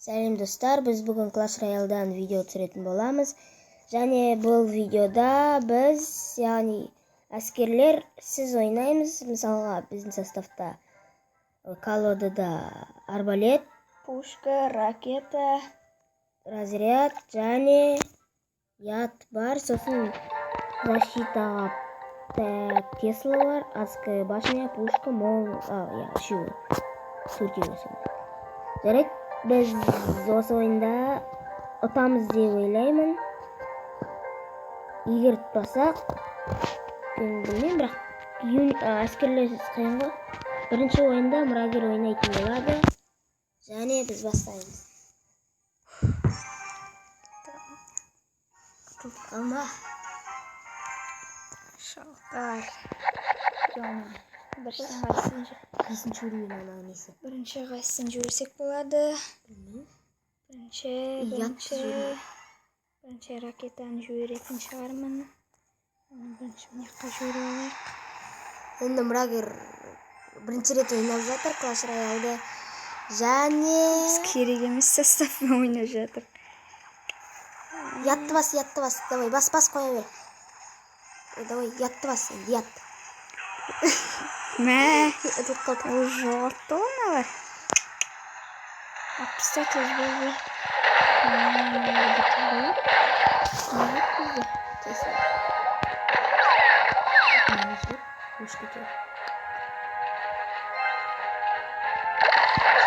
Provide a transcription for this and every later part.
Сәлем, достар! Біз бүгін Clash Royale'дан видео түсіретін боламыз. Және бұл видеода біз, яғни әскерлерсіз ойнаймыз. Мысалға, біздің составта, колодада арбалет, пушка, ракета, разряд және яд бар. Сосын защитаға, так, Тесла бар, адская башня, пушка, мол, а, иә, үшеуі, төртеуі сонда. Жарайды, біз осы ойында ұтамыз деп ойлаймын. Егер ұтпасақ, мен білмеймін, бірақ әскерлерсіз қиын ғой. Бірінші ойында мұрагер ойнайтын болады. Және біз бастаймыз. Ұтылып қалма. Шалқар. Ё-моё. Біріншіден қайсысын Бесінші уровень анау несі? Бірінші қайсысын жіберсек болады? Білмеймін. Бірінші, Яд бірінші, жіберу. бірінші ракетаны жіберетін шығармын. Оны бірінші мына жаққа жіберіп алайық. Енді мұрагер бірінші рет ойнап жатыр Clash Royale'ды. Және Біз керек емес составпен ойнап жатыр. Ядты бас, ядты бас. Давай, бас, бас, қоя бер. Давай, ядты бас, енді яд. Мә, Ұтылып қалдық. Уже жоғалтты ғой мыналар. Алып таста, тез бол, бол. Бітірді ғой. Не жоқ бізде? Тесла. Мына жібер, пушка жібер.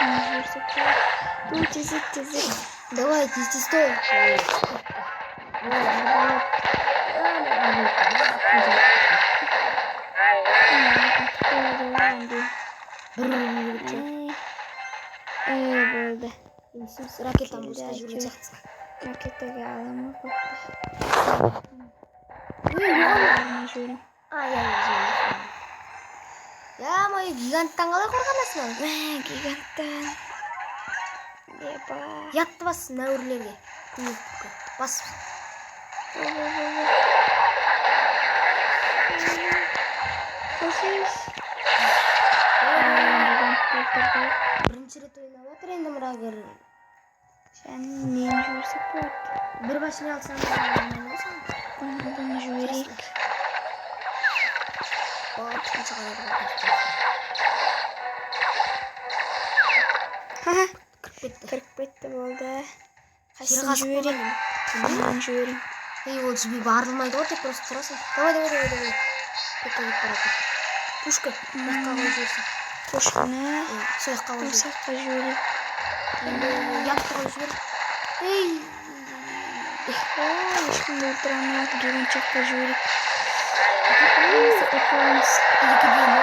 Не жіберсек болады? Ту, тезет, тезет. Давай, тез, тез, той. Ой, арбалет. Атып қояды ғой андай. Бір жібер. Ей, болды. Ракетаны Келді, босқа жіберген әйтеуір. сияқтысың. Ракетаға аламын ғой. Ой, оған. Жіберемін. Ай, ай, ай. Ё-моё, гиганттан қалай қорғанасың ал? Мә, гиганттан. Еба. Ядты бас нәуірлерге. Бас. Бол, бол, бол, бол. Қосыз. Гигантты өлтірді. Бірінші рет ойнап жатыр енді мұрагер. Және нені жіберсек болады? Бір башня алсаң, нормально ғой саған. Бұны жіберейік. О, екінші қалай. Ха, Кіріп кетті. кіріп кетті, болды. Жер Қайсысын қазып жіберейік? қойған. Мынаны жіберейін. Ей, ол жібей барылмайды ғой, тек просто тұрасың. Давай, давай, давай, давай. Кетті, кетіп бара жатыр. Пушка, мына жаққа қойып жіберсең. Пушканы Е, сол жаққа қойып осы жібер. жаққа жіберейік. Енді ядты қойып жібер. Ей! О, ешкімді өлтіре алмай жатыр. Гигант жаққа жіберейік. Ұтыламыз. 2-де 0.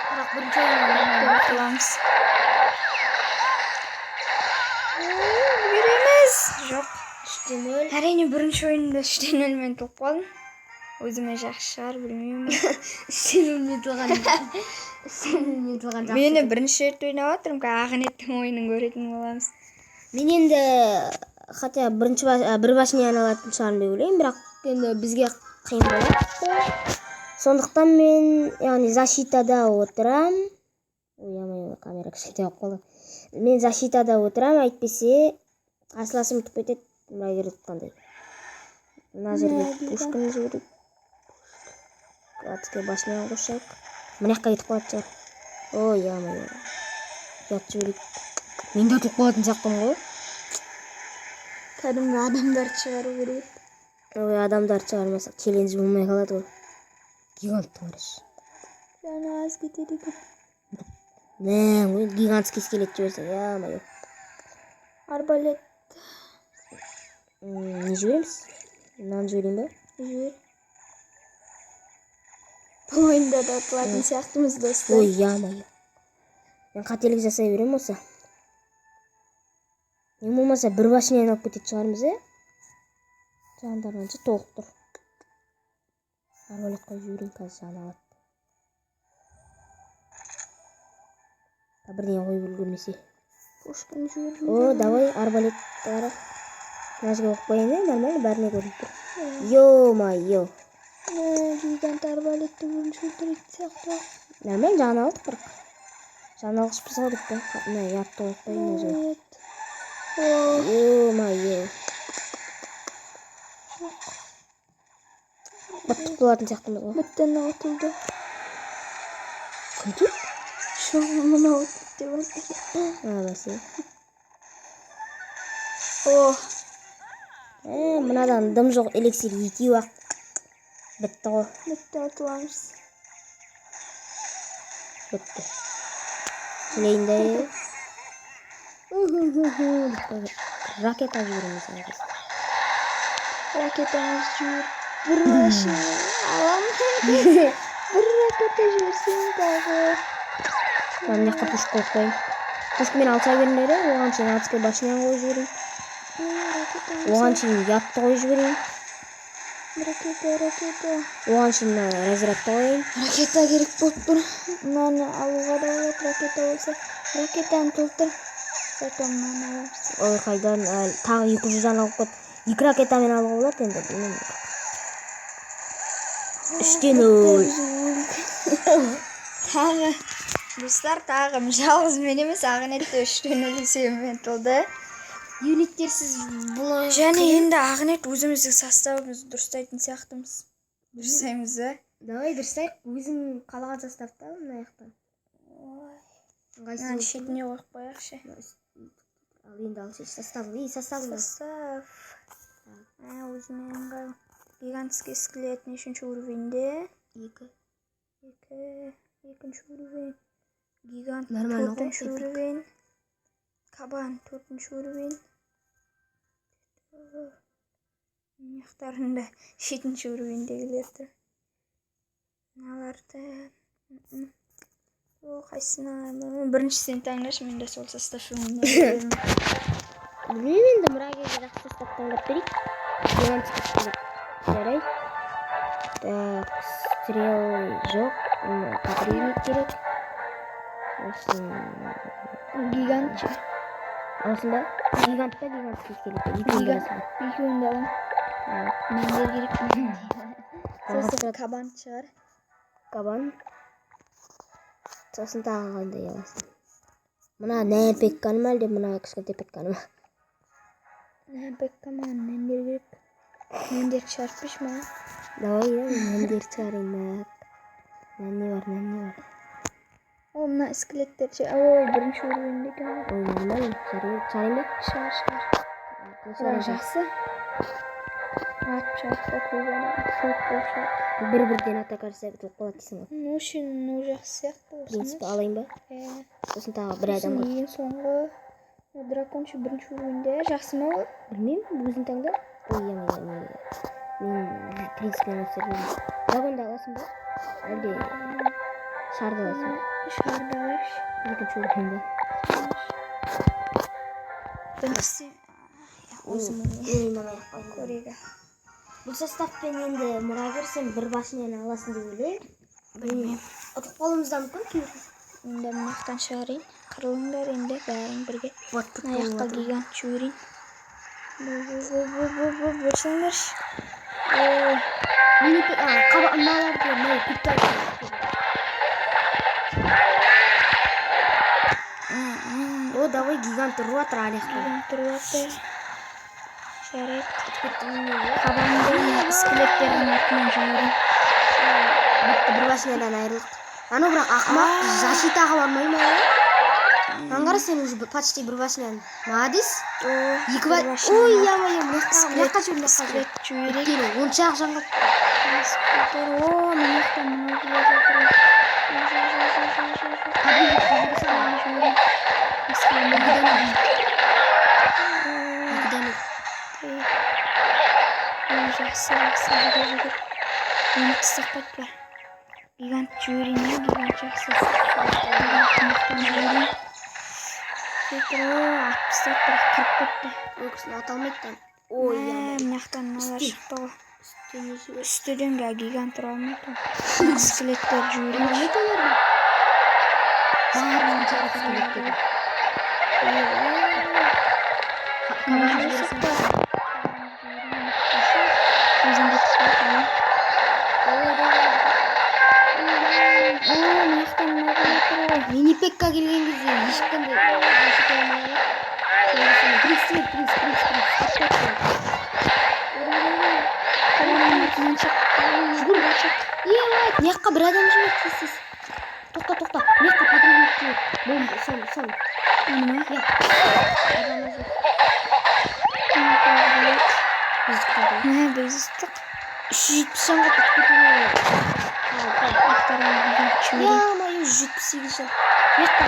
Бірақ бірінші ойын нормально. Ұтыламыз. Үлгереміз. Жоқ. 3-те 0. Әрине, бірінші ойында 3-те 0-мен ұтылып қалдым. Өзіме жақсы шығар, білмеймін. 3-те 0-мен ұтылған. 3-те 0-мен ұтылған жақсы. Мен бірінші рет ойнап жатырмын. Қазір Ақниеттің ойынын көретін боламыз. Мен енді хотя бірінші бір башняны алатын шығармын деп ойлаймын, бірақ енді бізге қиын болады. Сондықтан мен, яғни, защитада отырам. Ой, ё-моё, камера кішкентай болып қалды. Мен защитада отырам, әйтпесе қарсыласым ұтып кетеді, мұрагер ұтқандай. Мына жерге Мә, гигант. пушканы жіберейік. Адская башняны қосайық. Мына жаққа кетіп қалатын шығар. Ой, ё-моё. Яд жіберейік. Мен де ұтылып қалатын сияқтымын ғой. Кәдімгі адамдарды шығару керек. Ой, адамдарды шығармасақ, челлендж болмай қалады ғой. Гиганттың қарашы. Жаны аз кетеді екен. Мә, ой, гигантский скелет жіберсең, ё-моё. Арбалет. Не жібереміз? Мынаны жіберейін ба? Жібер. Бұл ойында да ұтылатын сияқтымыз, достар. Ой, ё-моё. Мен қателік жасай беремін осы. Ең болмаса бір башня айналып кететін шығармыз, иә? Жандар қанша толық тұр. Арбалет қойып жіберейін, қазір жан алады. Бірдеңе қойып үлгермесе. Пушканы жібердім. О, давай, арбалет қара. Мына жерге қойып қояйын, иә, нормально, бәріне көрініп тұр. Ё-моё. Мә, гигант арбалетті бірінші өлтіретін сияқты. Нормально, жан алдық бірақ. Жан алғышпыз ғой деп па? Мына ядты қойып қояйын мына жерге. Нет. О, Ё-моё. Быттық болатын сияқтымыз ғой. Бітті, мынау ұтылды. Кім тут? Жоқ, мынау ұтылды деп жатыр. А, бәсе. О, Мынадан дым жоқ, эликсир екеу ақ. Бітті ғой. Бітті, ұтыламыз. Бітті. Білейін де. Ракета жібереміз қазір. Ракетамыз жібер. Бір башня аламын. Бір ракета жіберсең тағы. Мына жаққа пушка қойып қояйын. Пушкамен алыса беріңдер, оған шейін адский башняны қойып жіберейін. Ракета. Оған шейін ядты қойып жіберейін. Ракета, ракета. Оған шейін мына разрядты қояйын. Ракета керек болып тұр. Мынаны алуға да болады, ракета болса. Ракетаны толтыр. Зато мынаны аламыз. Ой, қайдан әлі тағы 200-дан алып қойды. Екі ракетамен алуға болады енді, білмеймін. 3-0. Тағы. Достар, тағы жалғыз мен емес, Ақниет те 3-0 есебімен ұтылды. Юниттерсіз бұл. Және енді, Ақниет, өзіміздің составымызды дұрыстайтын сияқтымыз. Дұрыстаймыз да? Давай дұрыстайық. Өзің қалаған составта мына жақтан. Мынаны шетіне қойып қояйықшы. Ал енді алшы составын. И составын. Состав. Өзіме ыңғайлы. Гигантский скелет нешінші уровеньде? Екі. Екі, екінші уровень. Гигант Нормально ғой, төртінші эпик. уровень. Кабан төртінші уровень. Мына жақтарында жетінші уровеньдегілер тұр. Мыналарды о, қайсысын аламын? Бірінші сен таңдашы, мен де сол составпен ойнай. Білмеймін енді, мұрагерге жақсы состав таңдап берейік. Гигантский скелет. Жарайды. Так, стрел жоқ. Патрульник керек. Сосын Гигант ше? Аласың ба? Гигант па, гигантский скелет па? Екеуін де Гигант. аласың ба? Екеуін де аламын. Так, Нендер керек? Сосын Жалғастырады. Кабан шығар. Кабан. Сосын тағы қандай аласың? Мына нән пекканы ма, әлде мына кішкентай пекканы ма? Пекка, маған нендер керек? Нендер шығарып берші маған. Давай, иә, нәндер шығарайын. Так. Мына не бар, мына не бар? О, мына скелеттер ше? О, бірінші уровеньде екен ғой. Ой, нормально. Шығарайын ба? Шығар, шығар. Не Бірақ шығарайын? жақсы. Атып шығады да, көп адам көп болып шығады. Бір бірден атака жасап ұтылып қалады дейсің ғой. Ну, ше, ну, жақсы сияқты. В принципе, алайын ба? Иә. Сосын тағы бір Сосын адам. ең соңғы мына драконша бірінші уровеньде жақсы ма ол? Білмеймін, өзің таңда. Ой, е, мен, в принципе, осы драконды аласың ба? Әлде шарды аласың ба? Шарды алайықшы. Екінші уровеньде. Біріншісі өзім Ойнамай ақ қояйын. көрейік. Бұл составпен енді, мұрагер, сен бір башняны аласың деп ойлаймын. Білмеймін. Ұтып қалуымыз да мүмкін кейбір. Енді мына жақтан шығарайын. Қырылыңдар енді бәрің бірге. Вот. Мына жаққа гигант жіберейін. Бөлсеңдерші. Ой, Мини мыналарды, мынау пикка. О, давай, гигант ұрып жатыр ана жақта. Гигант тұрып жатыр. Жарайды. Кабанды мына скелеттердің артынан жіберейін. Бітті, бір башнядан айырылдық. Анау бірақ ақымақ защитаға бармай ма? Маған қара, сен уже почти бір башняны. Молодец. О, Екі ба. бір башняны. Ой, ё-моё, мына жаққа, мына жаққа жібер, мына жаққа жібер. Скелет жіберейік. Өйткені онша ақ жан қалды. Скелеттер. О, мына жақтан мынау келе жатыр. Жоқ, жоқ, жоқ, жоқ, жоқ, жоқ. Жіберейін. Екіден. Ой, жақсы, жақсы, жүгір, жүгір. Оны тастап қайтпа. Гигант жіберейін, иә, гигант жақсы. Гигант мына жақтан жіберейін. Сөйтіп, о, атып тастады, бірақ кіріп кетті. Ол кісіні ата алмайды да. Ой, Мә, ё-моё. мына жақтан мыналар Үсте. шықты ғой. Үстіне жібер. Үстіден гигант ұра алмайды ғой. Скелеттер жіберейін. Алмайды оларды. Барлығын жарып скелеттер. Кабан жібересің. Өзің кетіп қалды. О, мына жақтан мынау келе жатыр ғой. Мини пекка келген кезде ешқандай защита алмай қалады. Сол кезде Мына жаққа бір адам жібер, тез, тез. Тоқта, тоқта. Мына жаққа подрывник жібер. Бомба, соны, соны. Оны ма? Иә. Адамы жібер. Біз ұтқандық. Мә, біз ұттық. 370 жанға ұтып кетуіне. Ақтарға гигант жіберейін. Ё-моё, 178 жан. Мына жаққа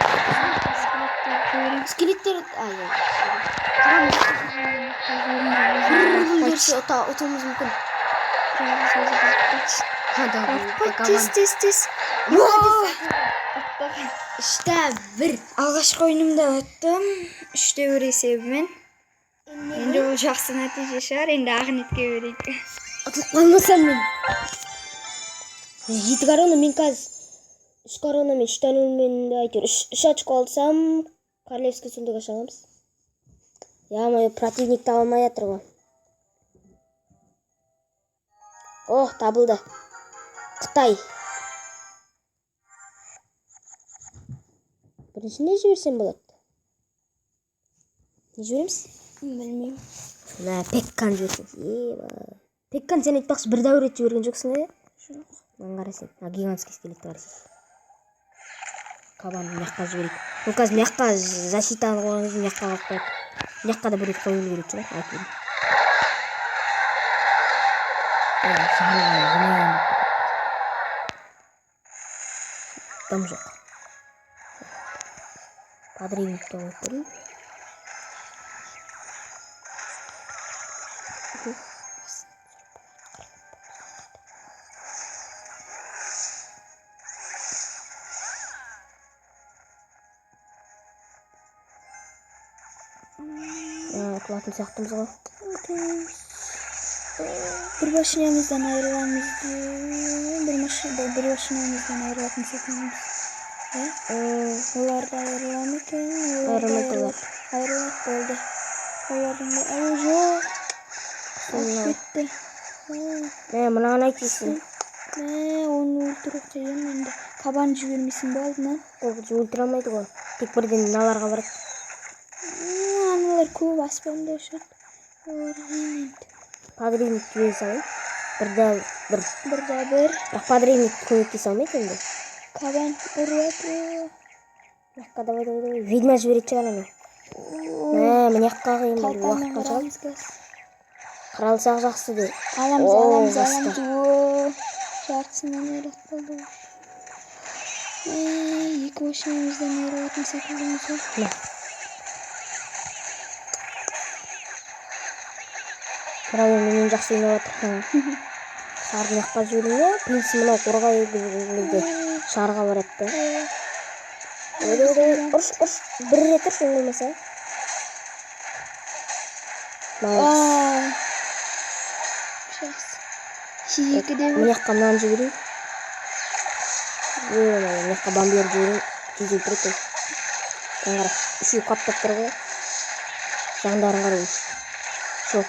Жіберейін. скелеттер. Ай, ай. Қара, бір берсе ұтуымыз мүмкін. Ха, да. Тез, тез, тез. 3-1. Алғашқы ойынымда ұттым. 3-1 есебімен. Енді ол жақсы нәтиже шығар. Енді Ақниетке берейік. Ұтылып қалмасам мен. 7 корона, мен қазір 3 корона мен 3 тоннельмен де әйтеуір 3 очко алсам, королевский сундук аша аламыз. Ё-моё, противник таба алмай жатыр ғой. Ох, табылды. Қытай. Бірінші не жіберсем болады? Не жібереміз? Білмеймін. Мә, Пекканы жіберсең. Еба. Пекканы сен айтпақшы бір дәуір рет жіберген жоқсың, иә? Жоқ. Мынаны қара сен. А, гигантский скелетті қара сен. Кабанды мына жаққа жіберейік. Ол қазір мына жаққа защитаны қойған кезде мына жаққа қалып қояды. Мына жаққа да бір рет қою керек шығар, әйтеуір. Ой, жаным, жаман. Дым жоқ. Подрывникке қойып көрейін. Ұтылатын сияқтымыз ғой. Бір башнямыздан айырыламыз. Бір машина, бір башнямыздан айырылатын секілдіміз. Иә? Олар да айырыла ма екен? Олар да Айырылмайды олар. Айырылады болды. Олардың да ай, жоқ. Алып кетті. Мә, мынаны айтесің. Мә, оны өлтіру қиын енді. Кабан жібермейсің ба алдынан? Ол өлтіре алмайды ғой. Тек бірден мыналарға барады. Аналар көп аспанда ұшады. Олар қиын енді. Подрывник жібере салайын. Бір да бір. Бір да бір. Бірақ подрывник көмектесе алмайды енді. Кабан ұрады. Мына жаққа давай, давай, давай. Ведьма жіберетін шығар анау. Мә, мына жаққа қиын бір Қалқанмен уақыт қанша қырамыз қазір. Қыра алсақ жақсы де. Аламыз, О, аламыз, баста. аламыз. О, жартысынан айырылып қалды. Мә, екі машинамыздан айырылатын секілдіміз ғой. Мә. Мынау менен жақсы ойнап жатыр. Шарды мына жаққа жіберейін иә. Принц мынау қорғай кезде шарға барады да. Давай, давай, давай. Ұрш, ұрш. Бір рет ұрш, ең болмаса. Молодец. Ай. Жақсы. Екі де Мына бір. жаққа мынаны жіберейін. Ё-моё, мына жаққа бомбер жіберейін. Тез өлтіреді ол. Мына қара, үшеуі қаптап тұр ғой. Жандарын қара өзі. Жоқ.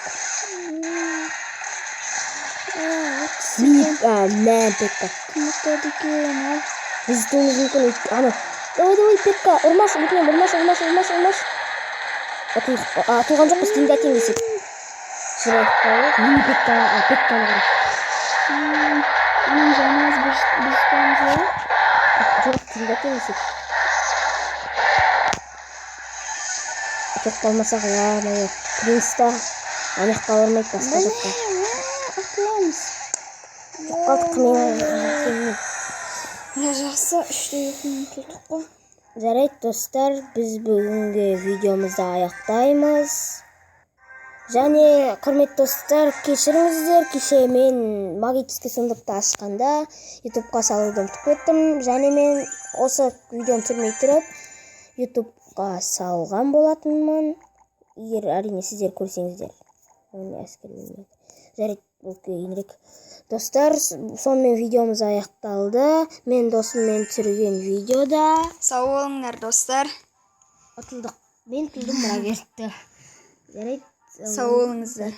Мә, Мә, Пекка. Кім ұтады екен, ал? Біз ұтуымыз мүмкін. Ана. Давай, давай, Пекка, ұрмашы, өтінемін, ұрмашы, ұрмашы, ұрмашы, ұрмашы. Ұтылған жоқпыз, тең тең десек. Шырай, мини Пекка, Пекканы қара. Аның жаны аз, біз ұтамыз, иә? Жоқ, тең тең десек. Ұтылып қалмасақ, ё-моё, принц та ана жаққа бармайды, басқа жаққа. Мә, ұтыламыз. Жоқ қалдық мен. Мына жақсы, 3-2-мен ұтылдық қой. Жарайды, достар, біз бүгінгі видеомызды аяқтаймыз. Және, құрметті достар, кешіріңіздер, кеше мен магический сундукты ашқанда ютубқа салуды ұмытып кеттім. Және мен осы видеоны түсірмей тұрып ютубқа салған болатынмын. Егер әрине сіздер көрсеңіздер. Оны әскермен. Жарайды, бұл кейінірек. Достар, сонымен видеомыз аяқталды. Мен досыммен түсірген видеода Сау болыңдар, достар. Ұтылдық. Мен ұтылдым, мына кетті. Жарайды. Сау болыңыздар.